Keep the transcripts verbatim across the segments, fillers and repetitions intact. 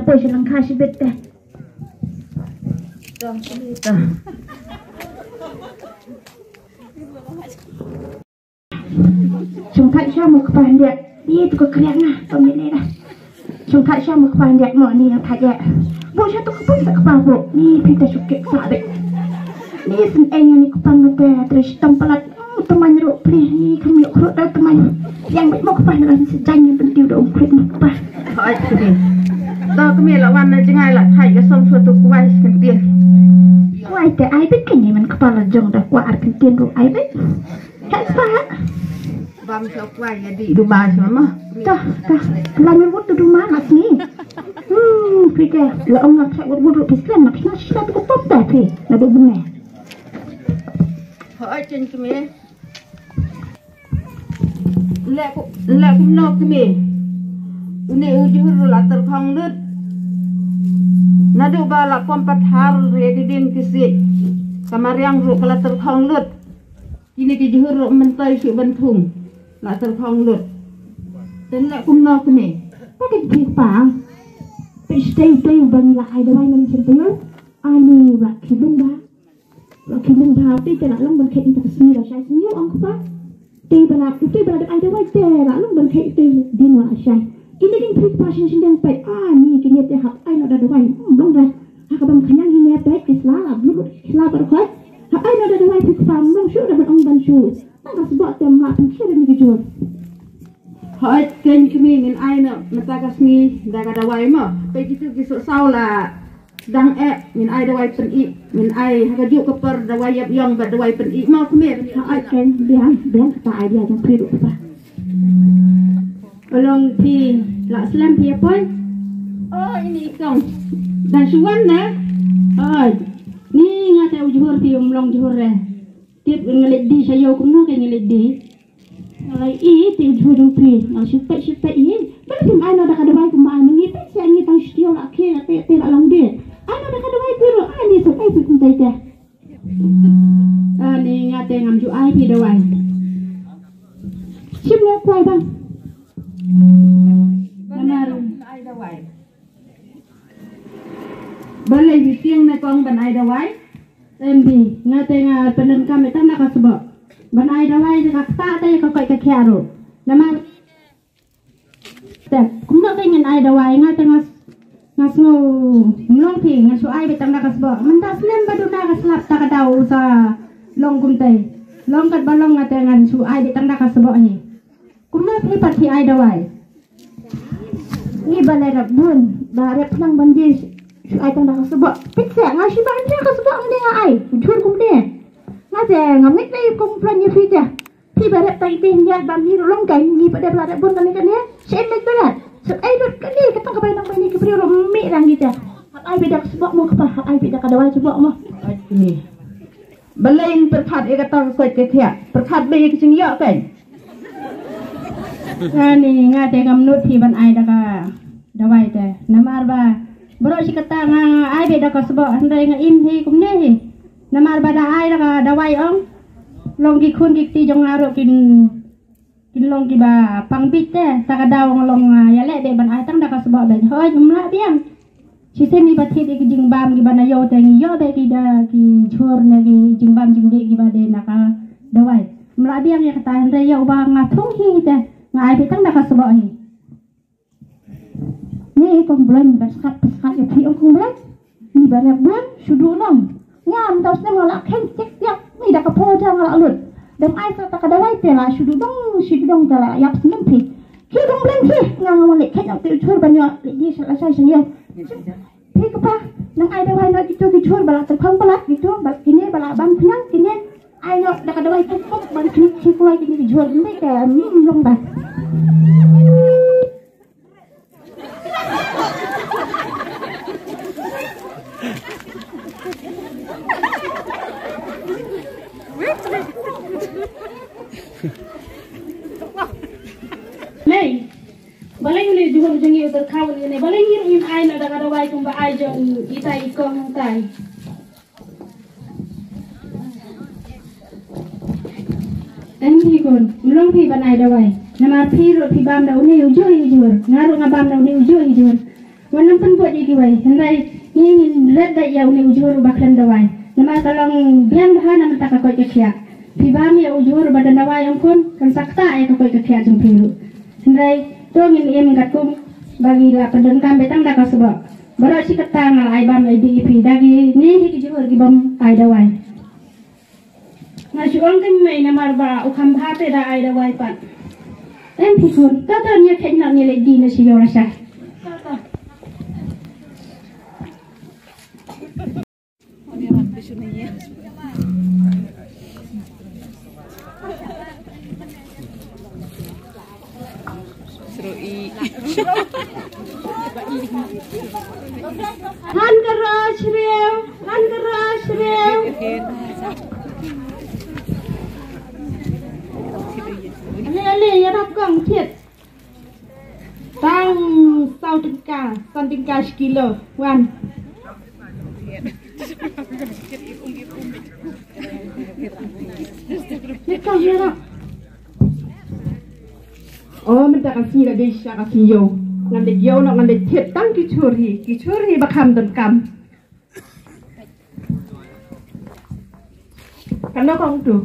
Poi sha lyngkha shibit te. Shong thait sha mo kpa ndiak. Ni tu ka kriang na to ni ni da. Shong thait sha mo kpa ndiak mo ni yang thait ya. Bo sha tu ka pun sa kpa bo. Ni pita shuk kek sa dek. Ni sen eng ni kpa ngate terus tampalat. Teman ruh plih ni kami ruh da teman. Yang mo kpa na sen jang ni pentiu da um krit mo kpa. Thait sini. To kami la wan na jengai la thait ka song satu kuai sekentin. Kuai te ai bit kini man kpa la jong da kuai ar kentin ruh ai bit. Hek pa. Bam sa kuai ya di duma sa ma. Tah tah. Lan yang butuh duma nak ni. Hmm, pika la ong nak sak butuh butuh pislan nak sna sna tu pop ta pi. Na du bune. Ho ai chen kami. Lek lek kumno kami. Une u jhur la ter khong lut. Nadu ba la pom pathar re di din kisi. Kamariang ru ka la ter khong lut. Kini ki jhur ruh mentai shu ban thung. La ter khong lut. Ten la kumno kene. Pakai di pa. Pe stay stay ban la ai dawai man chen tu. Ani wa ki bung ba. Wa ki bung ba te te la long ban khet ta sni la shai sni ong pa. Te ba la te ba la ai dawai te la long ban khet te din wa shai. Kini kin pi pa shin shin dang pe. Ani kini te hap ai no da dawai. Long da. Ha ka bang khanyang hi ne pek ki sla la blu ki sla bar khoi. Ha ai no da dawai phi kpa mlong shu da ban ong ban shu. Tang ka sbok tem la phi kira ni ki jor. Hoi ken kmi ngin ai no mata ka sngi da ka dawai mo. Pe kitu ki so saw la dang e ngin ai dawai pen i ngin ai ha ka juk ka per dawai yap yong ba dawai pen i mo kmi. Ha ai ken biang biang ta ai dia jong phi ru pa. Along phi la slem phi apoi. Oh ini kong. Dan suan na. Oi. Ni nga te u jhur phi um long jhur re. Tip ngelit di sayo kumno ke ngelit di. Ngalai i ti u jhur jong phi. Ngal sipek sipek i. Bala phi mai na da ka dawai kumba ai ngi pek se ngi tang sitio la ke te te la long di. Ai na da ka dawai phi ro ai ni so ai phi kum tai te. Ani nga te ngam ju ai phi dawai. Sim lo kwai bang. Namar ai dawai. Balei bi tieng ne kong ban ai dawai? Em bi nga te nga penen kam tang na ka sbo. Ban ai dawai ka kta te ka koi ka khia ro. Namar te kumno te ngan ai dawai nga te nga nga sngew mlong phi nga su ai bi tang na ka sbo. Mynta snem ba duna ka slap ta ka daw sa long kum te. Long kat ba long nga te ngan su ai bi tang na ka sbo hi. Kumno phi pat phi ai dawai. Ngi ba le rap bun ba rep nang ban di shu ai tang da ka sbo. Pit se nga shi ba ndia ka sbo ngi nga ai. Jhur kum de. Nga se nga mit le kum plan ni phi ja. Phi ba rep tai te ndia ba mi ru long kai ngi ba de ba rep bun kan ni kan ni. Shem mit ba rep. Sep ai rep kan ni ka tang ka bai nang bai ni ki bri ru mi rang gi ja. Hap ai bi da ka sbo mo ka pa hap ai bi da ka dawai sbo mo. Ai ni. Balei pyrkhat ïa kata ka koit ka khiah. Pyrkhat ba ïa ka jingïoh kan. Ani nga te ngam nud hi ban ai da ka dawai te. Namar ba baroh shi katta nga ai beit da ka sboh hynrei nga im hi kumne hi. Namar ba da ai da ka dawai ong long ki khun ki kti jong nga ruh kin kin long kiba pang bit te ta ka daw nga long ïa leh beit ban ai tang da ka sboh beit. Hooid ngam lah biang. Shisien ngi ba thied ïa ki jingbam kiba na ïew te ngi ïoh beit ki da ki jhur ne ki jingbam jingdih kiba dei na ka dawai. Ngam lah biang ïa kata hynrei ïa uba nga thung hi te nga ai beit tang da ka sboh hi. Ngi kong Blei ba skat ba skat ïa phi ong kong Blei. Ngi ba rep bun shu duh nong. Ngam tau snem nga la kheiñ tiak tiak ngi da ka pho ja nga la lut. Dang ai sa ta ka dawai te la shu duh dong shu duh dong te la ïap snem phi. Ki dong Blei phi nga nga wan leh kheiñ ong te u jhur ban ïoh leh di sa la sai sa ïoh. Phi kpa nang ai dawai na kitu ki jhur ba la terkhong palat kitu ba kine ba la ban khñiang kine. Ai no da ka dawai tuk tuk ban khñiang ki kuai kine ki jhur mbe ke mim long ba. Nei, balei une jhur jong ngi u tyrkhaw une, balei ngi ruh ngim ai na da ka dawai kumba ai jong itai i kong tai. Em hi khun, mlong phi ban ai dawai. Namar phi ruh phi bam da une u jhur i jhur. Nga ruh nga bam da une u jhur i jhur. Wan ym pynbud ïa kiwei, hynrei ngi ngin ret beit ïa une u jhur uba khlem dawai. Namar ka long biang bha na mynta ka koit ka khiah. Phi bam ïa u jhur uba don dawai ong khun, kan sa ktah ïa ka koit ka khiah jong phi ruh. Hynrei to ngin im katkum ba ngi la pyndonkam beit tang da ka sboh. Baroh shi katta nga la ai bam ai dih ïa phi da kine hi ki jhur ki bym ai dawai. Nga shu ong te mei namar ba u kham bha te da ai dawai pat. Em phi khun, to to ïa khet noh ïa leit dih na shi ïew lashai. Han ka roi shriew, han ka roi shriew. Ale, ale, ïarap kong, thied. Tang saw tyngka, san tyngka shi kilo, wan. Thied kong, ïarap. Oh, mynta ka sngi la dei shisha ka sngi ïew. Ngan leit ïew noh, ngan leit thied tang ki jhur hi, ki jhur hi ba kham donkam. Katno kong tu?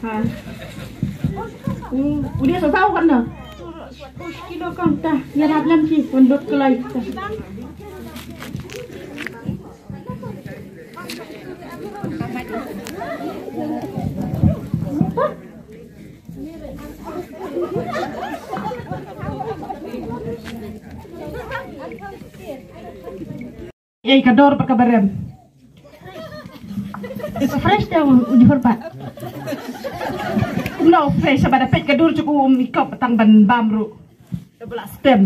Ha. Hmm, u dei sa saw katno? Kilo kong ta, ïarap lem shi, pynlut kloi ta. Ei, ka dor bad ka barem. Fresh te u jhur pat. Kumno fresh, ba da peit ka dur jong u um ikop tang ban bam ruh. Da bla stem.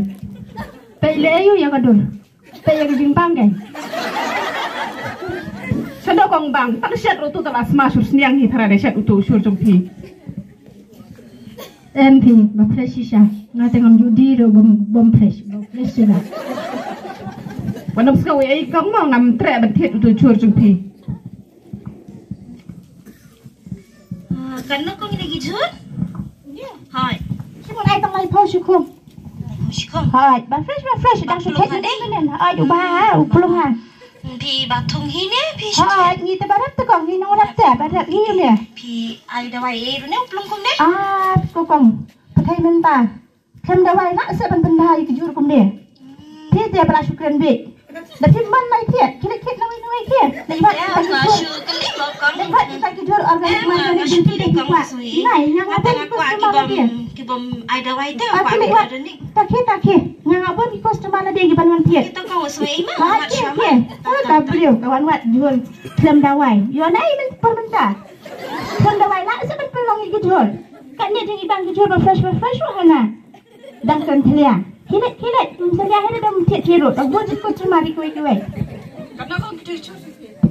Peit leh aïu ïa ka dur. Te ïa ka jingbang kai. Shadoh kong bang, tang shet ruh tu tala sma shur sniang hi tara de shet utu shur jong phi. Em phi, ba fresh shisha. Nga te ngam judi ruh bom, bom fresh, ba fresh shisha. Wanam ska wi ai kong mo ngam treh ban thied utu shur jong phi. Ah, kan nok kong ini gijun? Hai. Shi mon ai tang lai pau shi khum. Shi khum. Hai, ba fresh, ba fresh, dang shi khet ne ne. Hai, u ba, u plung ha. Phi ba thung hi ne, phi shi. Hai, ngi te ba rap te kong, ngi nong rap te, ba rap hi ne. Phi ai dawai e ru ne, u plung kum ne. Ah, ko kong. Pathai mynta. Khlem dawai lah seh ban pynbha ïa ki jhur kumne. Phi te ba la shu kren beit. Da phim mon lai thied, khie leit thied nawei nawei thied. Dei bha kita ki jhur. Dei bha kita ki jhur organize ma jhur jhur ki kwah. Nai nga nga bun ki customer la dei. Ki bym ai dawai te. Ah, khie leit wat. Ta khie ta khie. Nga nga bun ki customer la dei ki ban wan thied. Kita ka wa sui ma. Khie khie. Oh, ta briew ka wan wat jhur. Khlem dawai. Ïoh nai men por mynta. Khlem dawai lah seh ban pynlong ïa ki jhur. Katne dei i bang ki jhur ba fresh ba fresh wa hana. Dang kren thlia. Khie leit, khie leit. Ym salia hi da dang thied thied ruh. Dang bun jingkut jingmar ri kiwei kiwei.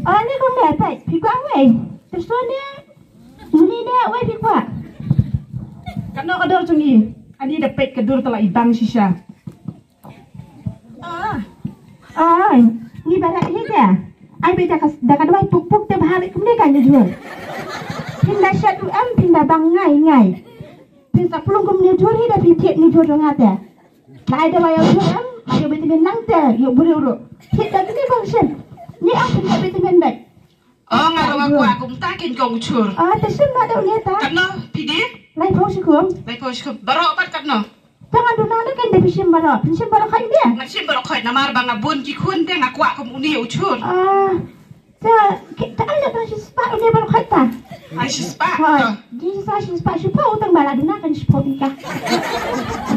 Ah, ni kong dei, peit. Phi kwah wei. Te so ne. Uni ne wei phi kwah. Katno ka dur jong i. Ani da peit ka dur tala i bang shisha. Ah. Ai, ni barat hi te. Ai, beit da ka, da ka dawai puk puk te bha lei kumne ka ni jhur. Phin da shet u em, phin da bang ngai ngai. Phin sa plung kum ni jhur hi da phin thied ni jhur jong nga te. Lai dawai ïa u jhur em, ïa u vitamin lang te, ïa u briew ruh. Thied da kine kong shen. Ni ang phin da vitamin beit. Oh, nga ruh nga kwah kumta kin kong u jhur. Ah, te shen ma da u ne ta. Katno, phi di? Lai phew shi kum. Lai phew shi kum. Baroh pat katno? Te nga duna ne ken da phi shim baroh. Phi shim baroh khoit ne? Nga shim baroh khoit namar ba nga bun ki khun te nga kwah kum uni u jhur. Ah. Te, ke, te ai da phi shispah uni baroh khoit ta. Ai shispah. Hoi. Di sa shispah shiphew tang ba la duna kan shiphew bika.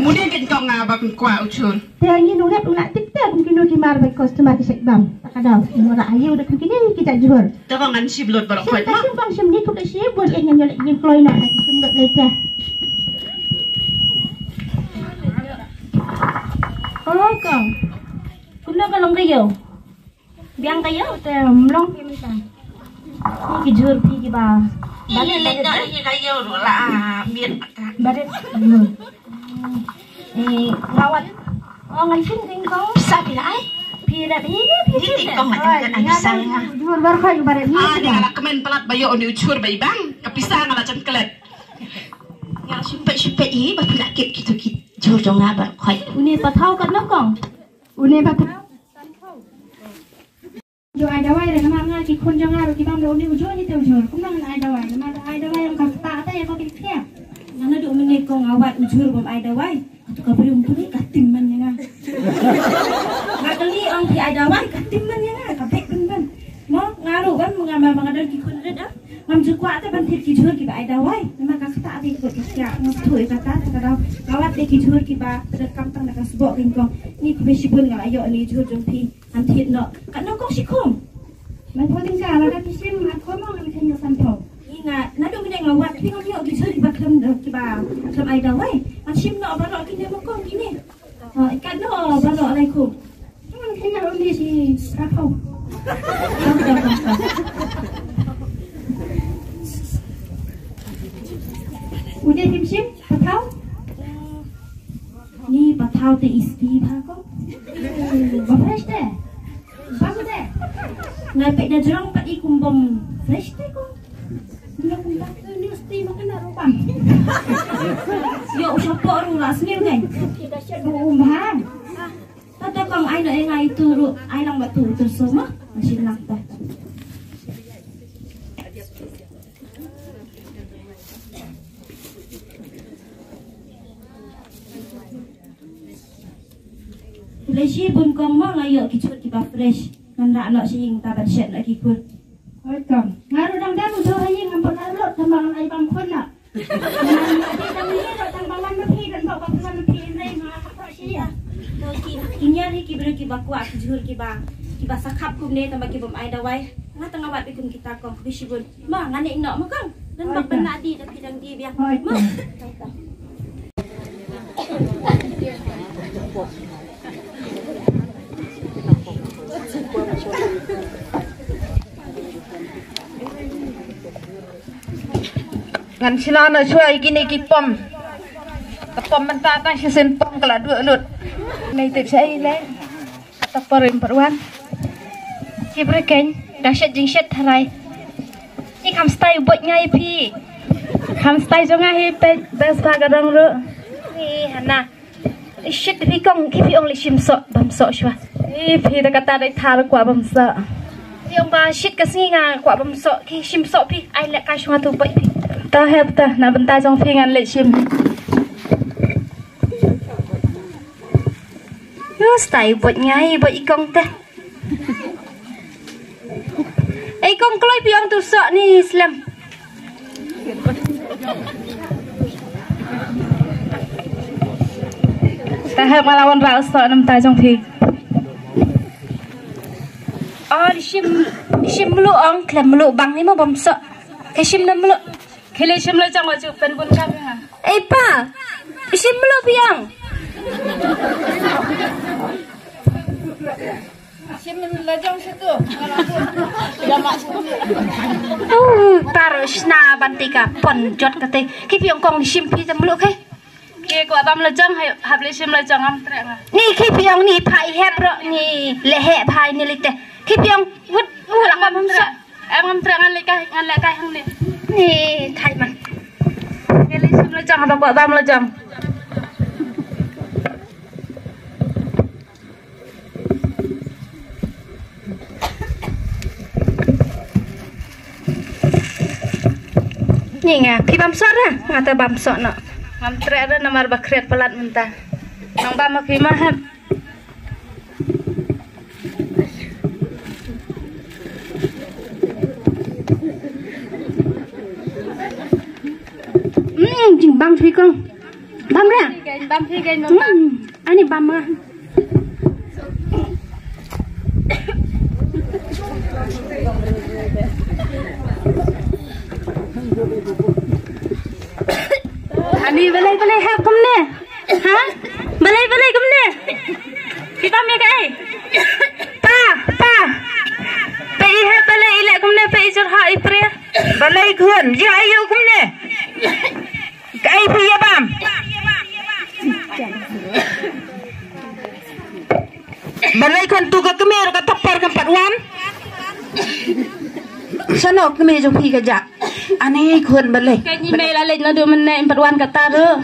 Muni ken kong nga ba ken kwah u jhur. Te ngi nong rep u na tik te kum kino ki mar ba customer ki sek bam. Ta ka daw. Ngi nong ra ayu da kum kini ki ta jhur. Te ba ngan shim lut baroh khoit ma. Shim bang shim ni kum da shim bun ken ngan yol ken kloi na ka shim lut lei te. Oh kong. Kumno ka long ka ïew? Biang ka ïew te mlong phi mynta. Phi ki jhur phi ki ba. Ini lei da ini ka ïew ruh la miet ka. Barit. Eh, ngawat. Oh, ngan shin ding kong. Pisa phi la ai? Phi la ini phi. Ini kong ngan kan ai pisa. Jhur bar khoi barit ni. Ah, ni ka la kmen palat ba ïoh ni u jhur ba i bang. Ka pisa nga la jan klet. Shipet shipet i ba phi la kit kito ki jhur jong nga ba khoi. Une pathaw katno kong? Une pathaw. Jong ai dawai re namar nga ki khun jong nga ruh ki bam da une u jhur ni te u jhur. Kumno ngan ai dawai namar ai dawai ong ka kata ata ïa ko ki khia. Nga naduh mynne kong nga wad u jhur bym ai dawai. Kato ka briew mynta ka tim man ïa nga. Nga kylli ong phi ai dawai ka tim man ïa nga ka bek pynban. Mo nga ruh ban nga ma nga don ki khun rit ah. Ngam ju kwah te ban thied ki jhur kiba ai dawai. Namar ka kata ata ïa ko ki khia nga shu ïa kata te ka daw. Nga wad te ki jhur kiba te kam tang na ka sboh kin kong. Ni khublei shibun nga la ïoh ni jhur jong phi. Ngan thied noh. Katno kong shi khum? Lai phew tyngka, lada phi shim ar khum ngan kheiñ noh san phew. Ïa nga naduh mynne nga wad phi ngam ïoh ki jhur kiba khlem, kiba khlem ai dawai. Ngan shim noh baroh kine ma kong kine. Ah, katno baroh lai khum? Ngan kheiñ noh ruh shi ar phew. U dei phim shim pathaw? Ni pathaw te isti bha ko. Ba fresh te. Ba ko te. Ngai peit da jrong pat i kum bym fresh te ko. Ni kum ba tu ni isti ma kana rubang. Yo u shapo ru la sniu ngai. Kita shet bu um bha. Tata kong ai no e ngai tu ru ai lang ba tu tu so ma. Masih lang ta. Khublei shibun kong mo nga ïoh ki jhur kiba fresh. Ngan rah noh sha ïing ta ban shet noh ki kur. Hooid kong. Nga ruh dang dang u jhur ha ïing ngam pat rah lut tang ba ngan ai bam khun noh. Ngan ai dang ïa ruh tang ba wan ma phi don ba ba wan ma phi hynrei nga ka pha shi ïa. To ki ki ñiar hi ki briew kiba kwah ki jhur kiba kiba sa khap kumne tang ba ki bym ai dawai. Nga tang nga wad bi kum kita kong khublei shibun. Ma, ngan ïeh noh ma kong. Ngan bak pynah di da phi dang di biang. Ma. Ngan sila na shuwa ïa kine ki pom. Ka pom mynta tang shisien pom ka la duh lut. Nai tip sha i le. Kata por im pat wan. Ki briew kein da shet jingshet tharai. Ki kham stai u bot ngai phi. Kham stai jong nga hi peit best ba ka dang ruh. Ni hana. Shit phi kong ki phi ong li shim soh bam soh shwa. Ni phi da kata dei thar kwah bam soh. Phi ong ba shit ka sngi nga kwah bam soh ki shim soh phi ai leh ka shwa tu peit phi. Ta hep ta na bynta jong phi ngan leh shim. Yo stai bot ngai bot i kong te. Ei kong kloi phi ong tu soh ni slem. Ta hep nga la wan ba soh nam ta jong phi. Oh di shim di shim mluh ong klem mluh bang ni mo bam soh. Ka shim nam mluh. Khili shim la jong wa ju pen bun ka nga. Ei pa. Shim mluh phi ong. Shim la jong situ. Uh, par shna ban tika pon jot kate. Ki phi ong kong shim phi tam mluh ke. Ki kwah bam la jong hap le shim la jong am trek nga. Ni ki phi ong ni phai hep ro ni le he phai ni lite. Ki phi ong wut uh la bam sa. Em ngam treh ngan leh kai ngan leh kai hangne. Ni thai man. Ngi leh sim lajang haba kwah bam lajang. Ni nga phi bam soh ra nga te bam soh noh. Ngam treh ra namar ba khriat palat mynta. Nang bam ma phi ma hep. Hmm, jingbang phi kong. Bam ra. Bam phi kong bam. Hmm, ani bam ra. Ani balei balei hep kumne. Ha? Balei balei kumne. Kita me kai. Pa, pa. Pe i hep balei i leh kumne pe i jor ha i pre. Balei khun ji ayu kumne. Kai phi ya bam. Balei khun tu ka kmie ka tapar ka pat wan. Sano kmie jong phi ka ja. Ani khun balei. Ka ni mei la leit naduh mynne, em pat wan kata ruh.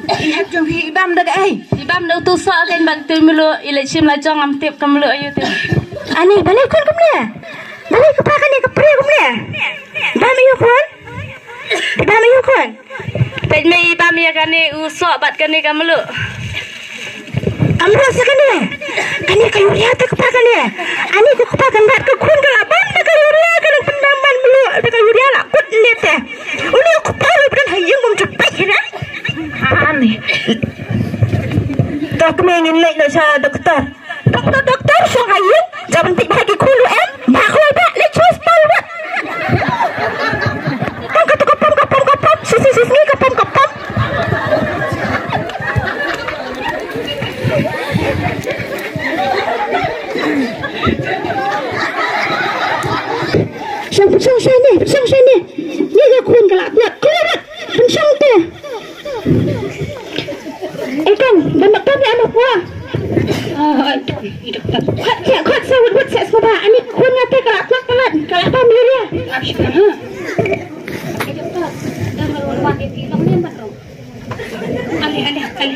I hep jong phi i bam da kaei? I bam da utu soh, kan bad tu mluh, i leit shim la jong, ngam tip ka mluh aïu te. Ani balei khun kumne? Balei ka pa kane ka prie kumne? Bam aïu khun? Bam aïu khun? Peit mei, i bam ïa kane u soh bad kane ka mluh. Ka mluh sa kane. Kane ka urea te kpa kane. Ani ko kpa kan rat ka khun ka la bam da ka urea, ka dang pynbam ban mluh da ka urea la kut ne te. Uni u kpa u pynhan ha ïing bym ju peit hi ne. Ani. To kmie, ngin leit noh sha doktor. Doktor, doktor, shong ha ïing, ja ban peit bha ki khun ruh em, bha khun bha, leit sha hospital ruh. Pom ka tu ka pom, ka pom, ka pom, shi shi shi shi ka pom, ka pom. Shong, shong shane, shong shane. Ni ka khun ka la tlot, ka la tlot. Pynshong te. Ekong, ban doktor ne ama pua. Oh, doktor. Khot se, khot se, wut, wut se, sngewbha. Ani khun nga te ka la tlot, ka la, ka la bam urea. Ale, ale, ale.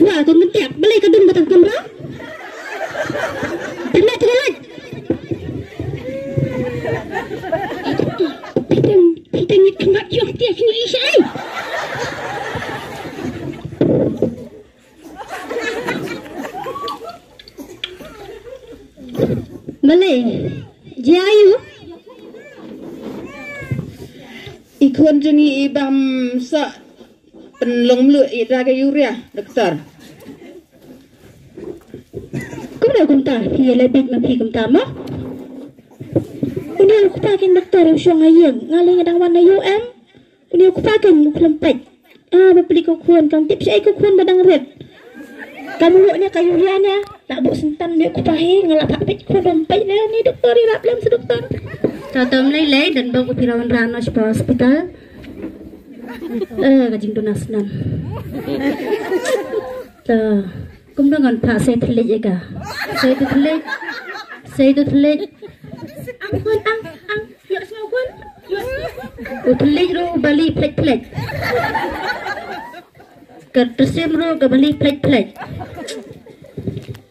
Wah, kau ngentek. Balei ka dum batang kamra? Pynlait, pynlait. Pynlait, pynlait, pynlait, pynlait. Balei? Jia aïu? I khun jong ngi i bam soh, pynlong mluh i da ka urea, doktor. Kumno kumta, phi ïa leh bit ma phi kumta mo? Une u kpa ken doktor u shong ha ïing, nga lei nga dang wan na U M. Une u kpa ken u khlem peit. Ah, ba plik ka khun, kam tip shaei ka khun ba dang rit. Ka mluh ne ka urea ne, la buh syntan ne u kpa hi, nga la phah peit khun dang peit ne, ni doktor ïarap lem sa doktor. Ta tam lei lei, don bok u phi la wanrah noh sha hospital. Eh, ka jingduna snam. Ta, kumno ngan phah sei thylliej ïa ka. Sei tu thylliej. Sei tu thylliej. Ang khun, ang, ang. Ïoh sngew khun. U thylliej ruh u bali phlej phlej. Ka trsim ruh ka bali phlej phlej.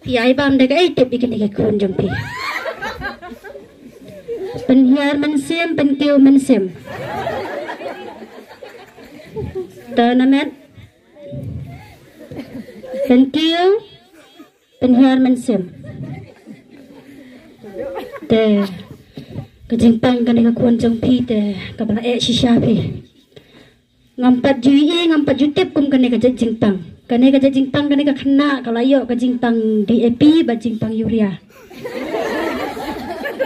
Phi ai bam da kaei, tip ïa kine ki khun jong phi. Pynhiar mynsiem, pynkiew mynsiem. Ta namet. Pynkiew, pynhiar mynsiem. Te ka jingpang kane ka khun jong phi te kaba la eh shisha phi. Ngam pat ju ïohi, ngam pat ju tip kum kane ka jait jingpang. Kane ka jait jingpang, kane ka khynnah ka la ïoh ka jingpang D A P bad jingpang urea.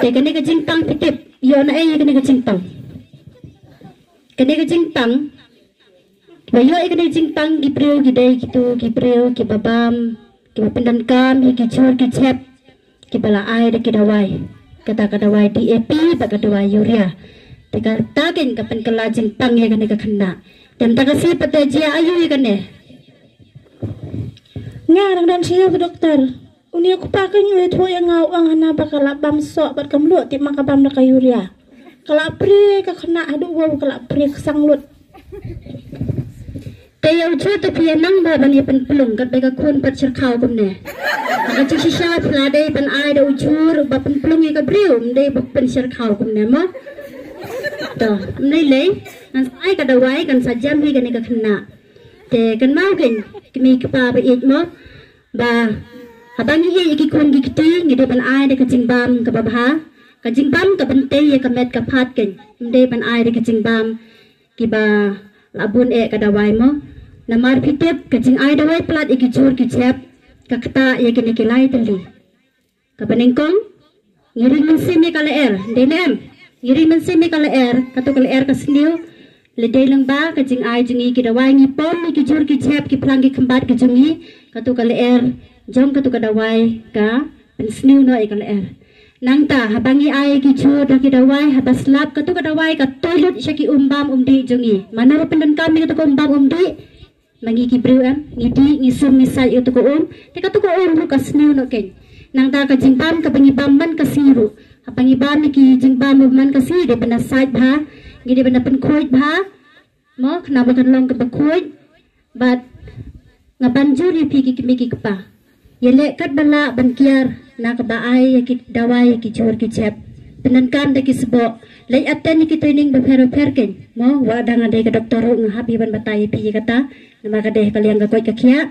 Te kane ka jingpang phi tip ïoh naei kane ka jingpang? Kane ka jingpang Ba ïoh ïa kane ka jingpang ki briew ki dei kitu ki briew kiba bam, kiba pyndonkam ïa ki jhur ki jhep kiba la ai da ki dawai. Kata ka dawai D A P bad ka dawai urea. Te kata kein ka pynkylla jingpang ïa kane ka khynnah. Te mynta ka sngi pat te jia aïu ïa kane? Nga dang don sha ïew ka doktor. Une u kpa kein u ïathuh ïa nga, u ong hana ba ka la bam soh bad ka mluh, tip ma ka bam da ka urea. Ka la prie ka khynnah haduh wow ka la prie ka sang lut. Te ïa u jhur te phi ïa nang ba ban ïa pynplung katba ka khun pat shyrkhaw kumne. Ka jingshisha phi la dei ban ai da u jhur ba pynplung ïa ka briew, ym dei ba pynshyrkhaw kumne mo. To, ym lei lei, ngan sa ai ka dawai, kan sa jem hi kane ka khynnah. Te kynmaw kein ki mei ki pa ba ïeit mo. Ba haba ngi ïeit ïa ki khun ki kti ngi dei ban ai da ka jingbam kaba bha. Ka jingbam ka ban tei ïa ka met ka phad kein. Ym dei ban ai da ka jingbam kiba la bun eh ka dawai mo. Namar phi tip ka jingai dawai palat ïa ki jhur ki jhep ka ktah ïa kine ki lai tylli. Kaba nyngkong, ngi ring mynsiem ïa ka lyer, dei ne em? Ngi ring mynsiem ïa ka lyer, kato ka lyer ka sniew. Lada dei lyngba ka jingai jong ngi ki dawai ngi pom ïa ki jhur ki jhep ki phlang ki khymbat ki jong ngi, kato ka lyer jong kato ka dawai ka pynsniew noh ïa ka lyer. Nangta haba ngi ai ki jhur da ki dawai, haba slap kato ka dawai ka tei lut sha ki um bam um dih jong ngi. Mano ba pyndonkam ïa kato ka um bam um dih? Ma ngi ki briew em, ngi dih, ngi sum, ngi sait ïa katu ka um. Te katu ka um ruh ka sniew noh kein. Nangta ka jingbam kaba ngi bam man ka sngi ruh, haba ngi bam ïa ki jingbam ba man ka sngi, dei ban da sait bha, ngi dei ban da pynkhuid bha. Mo, khnang ba kan long kaba khuid. Bad nga ban jur ïa phi ki kmie ki kpa, ïaleh katba lah ban kiar na kaba ai ïa ki dawai ïa ki jhur ki jhep. Pyndonkam da ki sboh. Leit attend ïa ki training bapher bapher kein. Mo, wat la nga dei ka doktor ruh nga hap hi ban batai ïa phi ïa kata, namar ka dei ka liang ka koit ka khiah.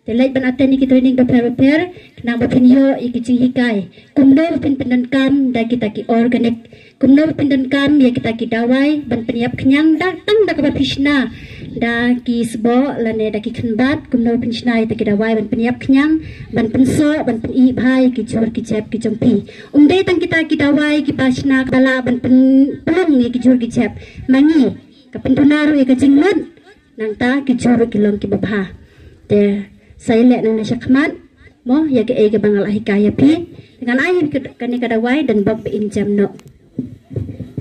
Te leit ban attend ïa ki training bapher bapher, khnang ba phin ïoh ïa ki jinghikai kumno ba phin pyndonkam da kita ki organic, kumno ba phin pyndonkam ïa kita ki dawai ban pynïap khñiang, da tang da kaba phi shna da ki sboh lane da ki khynbat, kumno ba phin shna ïa kita ki dawai ban pynïap khñiang, ban pynsoh, ban pynïh bha ïa ki jhur ki jhep ki jong phi. Um dei tang kita ki dawai kiba shna ba lah ban pynplung ïa ki jhur ki jhep. Ma ngi, ka pynduna ruh ïa ka jingmut. Nangta ki jhur ruh ki long kiba bha. Te sa ïaleh nangne shakhmat, mo, ïa kaei kaba nga la hikai ïa phi. Te ngan ai ka, kane ka dawai, don bok ba in jem noh.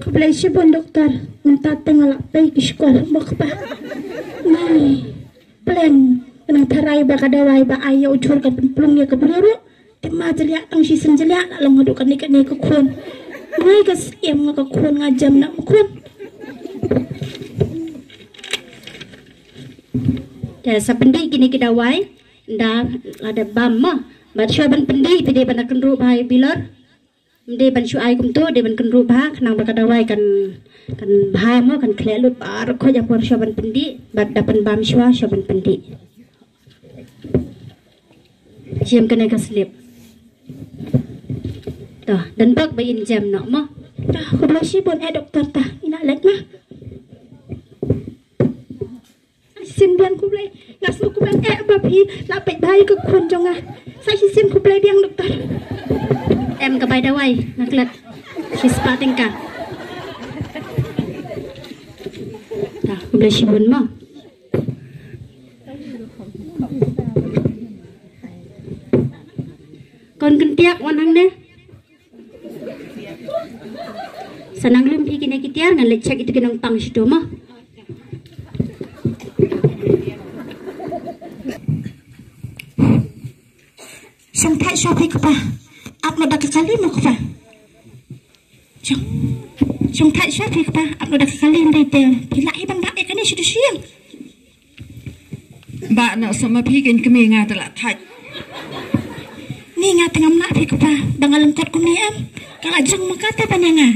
Khublei shibun doktor, mynta te nga la pei ki shkor, mo kpa. Nai, plan, nang tharai ba ka dawai ba ai ïa u jhur kan pynplung ïa ka briew ruh. Te ma jylliew tang shisien jylliew la long haduh kane kane ka khun. Ngai ka siem nga ka khun, nga jem na ka khun. Te sa pyndih kine ki dawai, da, lada bam mo. Bad shuwa ban pyndih phi dei ban da kynruh bha ïa bilor. Ym dei ban shu ai kumto, dei ban kynruh bha khnang ba ka dawai kan, kan bha mo, kan khleh lut baroh khoit ha por shuwa ban pyndih. Bad da pynbam shuwa, shuwa ban pyndih. Shim kane ka slip. To, don bok ba in jem noh mo. To, khublei shibun eh doktor, to ngi la leit mo. Shisien biang khublei. Nga sngew khublei eh ba phi la peit bha ïa ka khun jong nga. Sa shisien khublei biang doktor. Em ka bai dawai, nga klet shispah tyngka. To, khublei shibun mo. Khun kyntiak, wan hangne. Sa nang lum phi kine ki tiar, ngan leit check ïa tu ki nongpang shitu mo. Shong thait shuwa phi kpa. Ap noh da ka kali mo kpa. Shong, shong thait shuwa phi kpa. Ap noh da ka kali, ym dei te phi lah hi ban bah ïa kane shu dei shu ïeng. Bah noh shuwa ma phi, kein kmie, nga te lah thait. Ni nga te ngam lah phi kpa, ba nga lyngkot kumne em. Ka la jong ma kata ban ïa nga.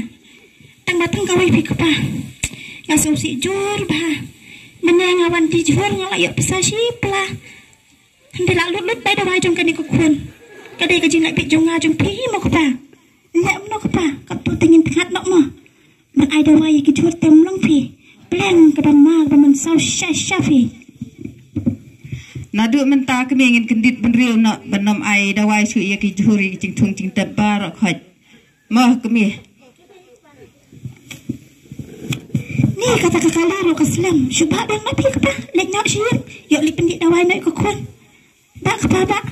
Tang ba tang kawei phi kpa. Nga sngewsih jur bha. Mynne nga wan die jhur nga la ïoh pisa shipla. Hynrei la lut lut bai dawai jong kane ka khun. Ka dei ka jingleh bit jong nga jong phi mo kpa. Leh mo kpa, katto te ngin tngat noh mo. Ban ai dawai ïa ki jhur te ym long phi. Plan kaba ma kaba mynsaw sha sha phi. Naduh mynta kmie ngin kyndit bynriew noh ban ym ai dawai shuh ïa ki jhur ïa ki jingthung jingtep baroh khoit. Mo kmie. Ni kata ka kali ruh ka slem. Shu bah biang noh phi kpa. Leit noh sha ïing. Ïoh leit pyndih dawai noh ïa ka khun. Bah kpa bah.